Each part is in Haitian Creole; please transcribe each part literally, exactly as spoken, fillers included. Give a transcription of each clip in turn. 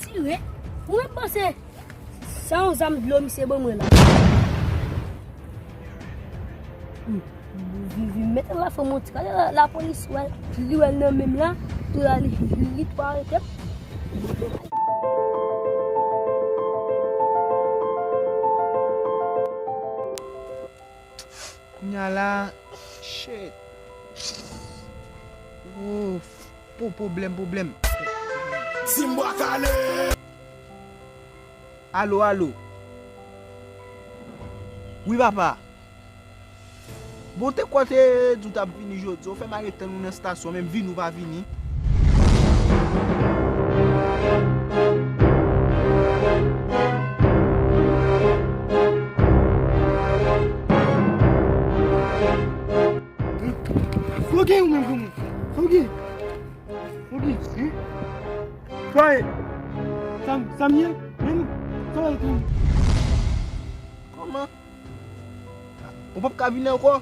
Tire. Ou menm panse se yon zam dlo misye ban mwen la. Hmm. Vin, vin mete la fè monti. Gade la, lapolis wè, li wè l nan men m la, tou la li, li tou arete m. Kounye a la, shit. Oh, po, pwoblèm, pwoblèm. Simbwa kale. Alo, alo. Wi, papa. Bon, te kwè te di w t ap vini jodi. Ou fè m al ret tann ou nan estasyon, menm vini ou pa vini. Sa w gen ou menm granmoun? Sa w gen? Sa w gen? Hein? Sa w ye? Sa m, sa m ye? Menm? Sa w ye tou? Kòman? Ou p ap ka vini ankò?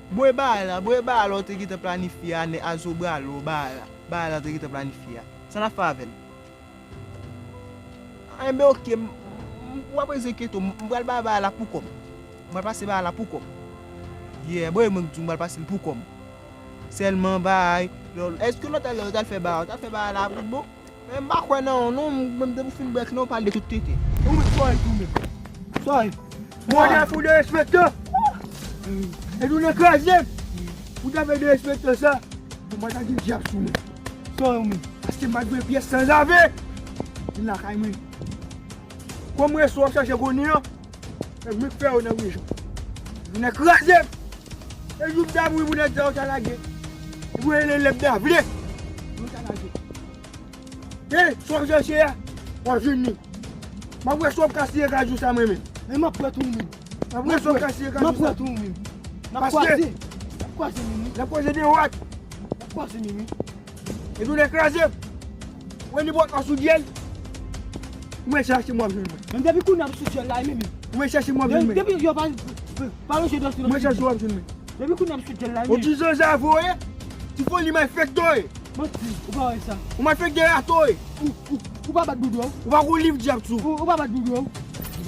Bwè bagay la, bwè bagay la w te gentan planifye a, nèg a zo bra lo bagay la, bagay la w te gentan planifye a. Sa n ap fè avè l? Enben, oke, m, m, w ap reziye kite w, m, m pral bay bagay la pou kò m. M pral pase bagay la pou kò m. Yeah, bro, mwen k di w m pral pase l pou kò m. Sèlman bagay, lò, èske lòt lè w t al fè bagay, w t al fè bagay la tout bon? Men m pa kwè nan ou non, m, m, depi w fin brèk la, w pale de tout tenten. Ou menm, sa w ye tou menm? Sa w ye? Mwen fou de respektan. E nou nan kraze m. Ou ta fè de respektan sa. Bon, mwen ta gen dyab sou mwen. Sa w ye ou menm? Paske m pa t voye pyès sanzave. Vin lakay mwen. Kòm resò w ap chache konnen an, e mwen k fè yo nan rejon. Vin nan kraze m. E jou m ta mouri pou nèg sa yo ta lage. Ou rele lè m ta vle. Yo ta lage. E, sa w ap chache a, w ap jwenn li. M ap wè si w ap ka siye kajou sa mwen menm. Men m ap wè tou menm. M ap wè si w ap ka siye kajou sa. M ap wè tou menm. N ap kwaze. N ap kwaze menm wi. N ap kwaze dwat. N ap kwaze menm wi. E nou dekraze. Wè nenpòt lè sou dyèl. Ou mèt chache m w ap jwenn mwen. Menm depi kounye a m sou dyèl la menm wi. Ou mèt chache m w ap jwenn mwen. Depi yo pa, pa lonje dòs. Ou mèt chache w ap jwenn mwen. Depi kounye a m sou dyèl la menm. Ou di zanzave w ye. Ti foli malfektè w ye. Manti, ou pa wè sa. Ou malfektè rato w ye. Ou, ou, ou pa bat boudon. Ou pa gon liv dyab sou. Ou, ou pa bat boudon.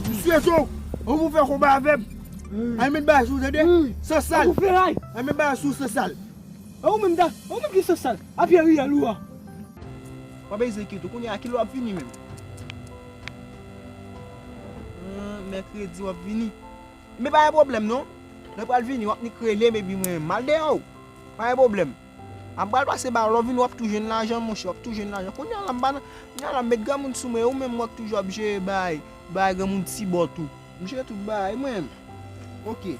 M swete w, ou pou fè konba avè m. Al met bagay sou ou tande. San sal. Ou feray. Al met bagay sou ou san sal. E ou menm da, ou menm ki san sal. A pye riyèl ou a. W ap egzekite w kounye a, kilè w ap vini menm? Mèkredi w ap vini. Men pa gen pwoblèm non. Lè w pral vini, w ap nik rele m epi mwen menm m al dèyè w. Pa gen pwoblèm. M pral pase ba w, lè w vini w ap tou jwenn lajan monchè, w ap tou jwenn lajan. Kounye a la m pa nan, kounye a la m met granmoun sou mwen, ou menm w ap toujou ap jere bay, bay granmoun ti bòt ou. M jere tout bay mwen menm. Oke.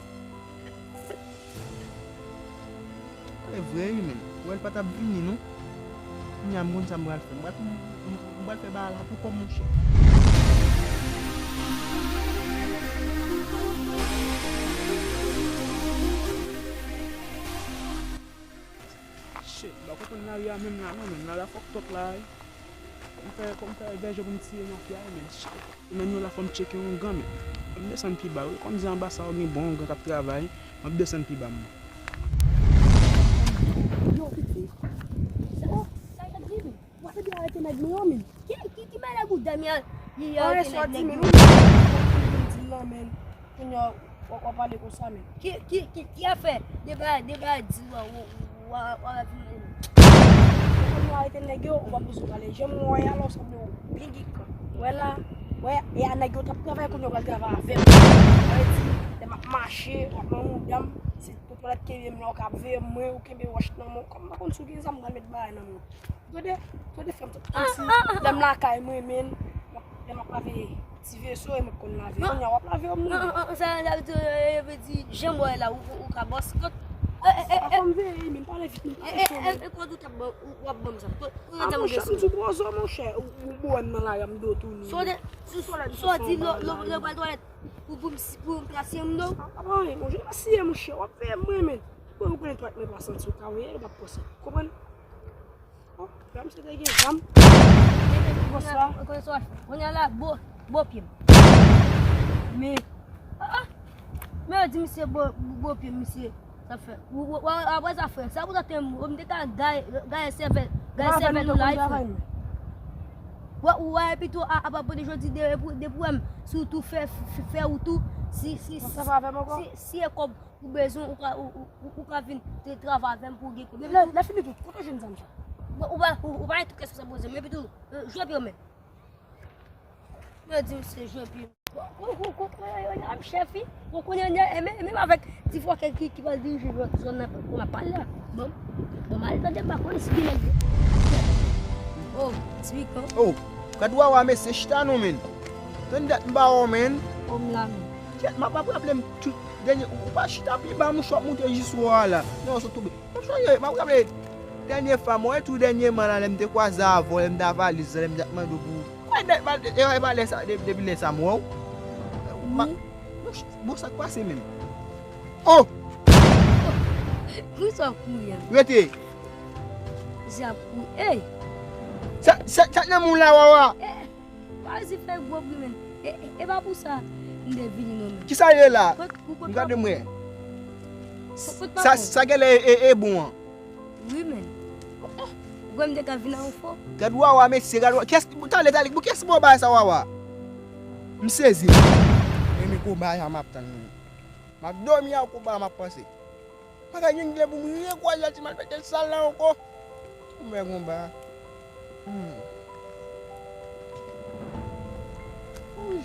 E vre wi menm. Ou wè l pa t ap vini non. Kounye a m konn sa m pral fè. M pral, m, m, m pral fè bagay la pou kò m monchè. Shit, m pa konprann lari a menm la non, menm lari a fucked up la wi. Kòm fè, kòm fè vèjè pou m tiye mafya a, men shit. Menm yo la fò m tcheke yon gang, men m desann pi ba wi. Kòm di anba sa yo gen bon gang k ap travay, m ap desann pi ba mwen. Yo, piti. Sa, sa k ap rive? W ap ede arete nèg nou yo, men. Ki, ki, ki malè gouda mi a, li arete nèg, nèg yo? Di l lan, men. Kounye a, w ap, w ap pale konsa, men. Ki, ki, ki, ki afè? Deba, deba di w, w, w, w, w ap vin. Ou konn nou arete nèg yo, ou pa bezwen pale. Jan m wè w la, w sanble w byen geek. Wè la, wè, e a nèg yo t ap travay, kounye a w pral travay avè m. Sa vle di, lè m ap mache, w ap nan mouda m, se pou pèmèt kenbe m la, ou ka veye mwen, ou kenbe wòch nan men w. Kòm m pa konn si w gen zam, m pral met bagay nan men w. Tande, tande frè m, kòmsi lè m lakay mwen, men, lè m ap lave ti veso, e mwen k konn lave. Kounye a w ap lave yo, moun. Sa, sa vle di, e, e, vle di, jan m wè la, ou, ou, ou ka bòs. Kot, e, e, e, e, fò m veye, men, pale vit, men, pale cho, men. E, e, e, kot ou t ap ban, ou, w ap ban m sa? Kot, kot, a, monchè, m di w bòzò, monchè, ou, ou bò m nan lari a, m di w tounen. Sa w di, sa w di, lè, lè, lè w pral twalèt, pou, pou m si, pou m plase m non? A, a, pa anyen, monchè, pa siye, monchè, w ap veye mwen, men. Bon, ou konnen twalèt mwen pa santi, ou ka veye, ou p ap panse. Konprann? Bon, la misye te gen zam. Kounye a la, bo, bo pye m. Men, ah, ah. Men yo di misye bo, bo pye m, misye. Sa fè. Ou, ou, ou, apre sa, frè, sa pou tande m, m te ka gaye, gaye sèvèl, gaye sèvèl ou la, frè. Wè, ou wè, epi tou, a, apa pote jodi de, de pwoblèm. Si w tou fè, fè, fè ou tou, si, si, si, si e kòb ou bezwen, ou ka, ou, ou, ou ka vin te travay avè m pou w gen kòb. Lè, lè fini tou, kote w jwenn zam sa? Bon, ou pa, ou, ou pa gen tout kèsyon sa poze m, epi tou, jwe pye w menm. Mwen di w se jwe pye. Ou, ou, ou, ou, ou, chèf, wi. Ou konnen, e menm, e menm avèk ti fòkè ki, ki pral dirije zòn nan, pou m ap pale la. Bon, bon, m al tande, m pa konn si gen nèg. Oh, ti Rico. Oh, gad Wawa, mesye, chita non, menn. Tann dat m pa wè w, menn. Oh, m la, menn. Kèt, m ap, ap raple m tout dènye, ou, ou pa chita pi ba, mouchwa ap moute jis wò a la. Non, sot tonbe. M ap sonje, m ap raple dènye fwa, mwen tou dènyèman la, lè m te kwaze avè w, lè m t a valiz la, lè m t ap mande w pou. Kòman dat, e, e, e pa lè sa, de-, depi lè sa m wè w. Ma-, bon, sa k pase menm? Oh! Pou sa w kouri a? Rete! Sa ap kouri. Ey! Sa, sa, sa k nan men w la, Wawa? Eh, Pa resi fè gwo bri, menn. E, e, e pa pou sa m te vini non, menn. Kisa l ye la? Kot, ou kot m gade mwen. Kot, kot sa, papa? Sa genlè e, e, e bon an. Wi, menn. Oh, ou kwè m te ka vin a yon fo? Gad Wawa, mesye, gad Wawa. Kiyès, talè, talè, pou kiyès bon bagay sa, Wawa? M sezi. Men, men gwo bagay sa m ap tann, menn. M ap dòmi a gwo bagay m ap panse. Pa ka jwenn lè pou m rekwaze ti malfektè sal la ankò. Ou mè konba. Hmm. Ui.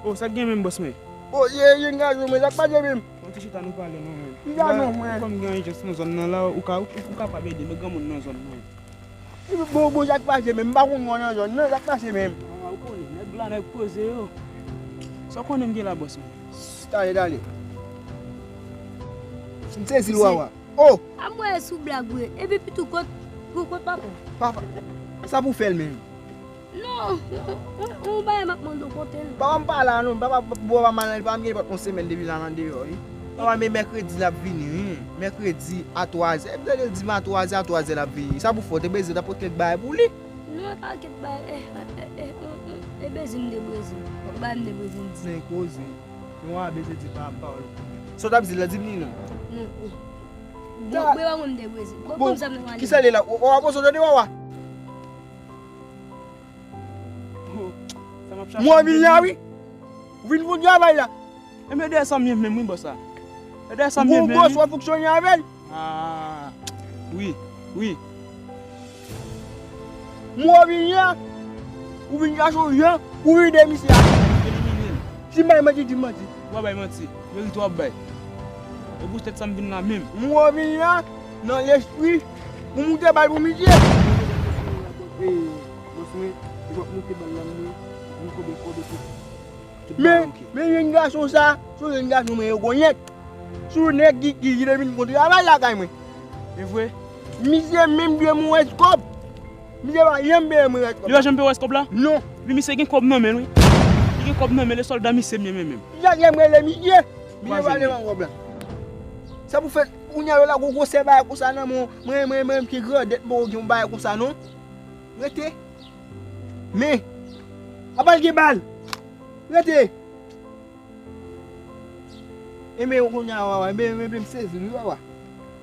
Oh, sa k gen menm, bòs mwen? Oh, ye, ye, gason mwen, sa k pase menm? Bon, ti chita nou pale non, mwen. Ki gason mwen? Kòm gen ijans nan zòn nan la, ou ka, ou, ou kapab ede nou granmoun nan zòn nan. Bon, bon, sa k pase menm? M pa konn mwen nan zòn nan, sa k pase menm? Ah, ou konnen, nèg la, nèg poze yo. Sa w konnen m gen la, bòs mwen? Tande, tande. M sezi l, Wawa. Oh! A mwen sou blag, wi. Epi pitou kot, kot, kot papa? Papa, sa pou fè l menm? Non, on, on, on bagay m ap mande w kote l. Papa m pa la non, papa, papa m pa la, papa m gen yon semèn depi l al andeyò, wi. Papa, men mèkredi l ap vini, wi. Mèkredi a twazè. Epi lè l di m a twazè, a twazè l ap vini. Sa pou fè w te bezwen ta pote kèk bagay pou li? Non, e pa kèk bagay, e, e, e, e, e, e bezwen m te bezwen. Bagay m te bezwen di. Men koze. Men w a bezwen di pa, pawòl. Sa w t ap di la, di m li non. Non, oh. Bon, bon, e pa mwen m te bezwen. Bon, bon, bon, sa m te pale. Kisa l ye la? W, w ap poze w tande, Wawa? Oh, sa m ap chache. Mwen vin la, wi. Ou vin pou travay la. E men dèyè sa m ye menm, wi, bòs la. E dèyè sa m ye menm, wi. Gwo bòs, w ap fonksyone avè l. Ah, wi, wi. Mwen vin la, ou vin chache yon jan pou ride misye a. Elimine l. Si m bay manti, di m manti. Ou pa bay manti. Verite w ap bay. E pou tèt sa m vin la menm. Mwen vin la, nan lespri, pou moute bal pou misye. Ey, bòs mwen, li p ap moute bal la, mwen, mwen koube kòb epi. Men, men jèn gason sa, se yon jèn gason mwen rekonèt. Se yon nèg ki, ki, ki te vin konn travay lakay mwen. E vre? Misye menm dwe m yon rès kòb. Misye pa janm peye mwen rès kòb la. Li pa janm peye w rès kòb la? Non. Epi misye gen kòb nan men l, wi. Li gen kòb nan men l, e sòlda misye m ye menm menm. Kisa k fè m rele misye? Misye pa janm peye m kòb la. Sa pou fè, kounye a yo la gwo gwosè bagay konsa nan men w, mwen, mwen, mwen ki grandèt mwen gen yon bagay konsa non. Rete. Men, apa l gen bal? Rete. Enben, kounye a, Wawa, enben, enben, m sezi l, wi, Wawa.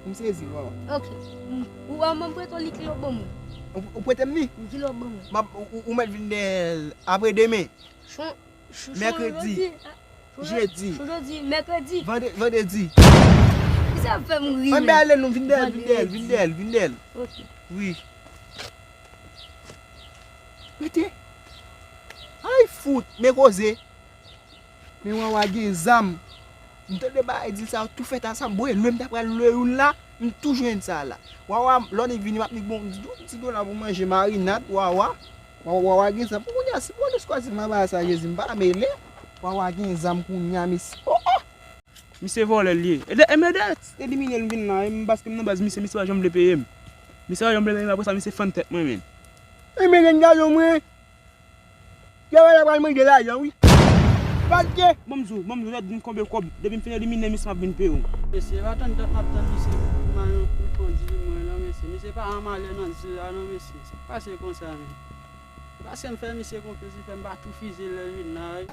M sezi l, Wawa. Ok. M, ou, ou, mwen prete w li kilo ban mwen. Ou, ou prete m li? Wi, kilo ban mwen. M ap, ou, ou, ou mèt vin dèyè l apre demen. Chon, chon, chon mèkredi. Jodi, a, chon, jedi. Chon jodi, mèkredi. Vande-, vandredi. Kisa ap fè m ri menm? Enben, ale non, vin dèyè l, vin dèyè l, vin dèyè l, vin dèyè l. Ok. Wi. Rete. Ay, fout, men koze. Men Wawa gen zam. M tande bagay di sa yo tou fèt ansanm. Bon, e lwen m ta pral lwe youn la, m tou jwenn sa la. Wawa, lè w vini, m ap nik bon ti dola pou manje marinad, Wawa. Wawa, Wawa gen zam. Pou kounye a, si polis kwazè m nan bagay sa, Jezi, m pa mele. Wawa gen zam kounye a, mesye. Oh, oh! Misye vòlè l ye. E de, e men de, elimine l m vin la, e m paske m nan baz misye, misye pa janm vle peye m. Misye pa janm vle peye m, apre sa misye fann tèt mwen, men. E men jèn gason mwen. Travay la pral manje lajan, wi. Paske. Ban m di w, ban m di w, lè di m konbe kòb, depi m fin elimine misye, m ap vin peye w. Mesye, pa tann dat m ap tann misye pou m al nan kondi mwen, non, mesye. Misye pa an malè nan zil la, non, mesye. Sa k pase konsa, men. Paske m fè misye konfyans, li fè m pa tou fize lè l vin la, wi.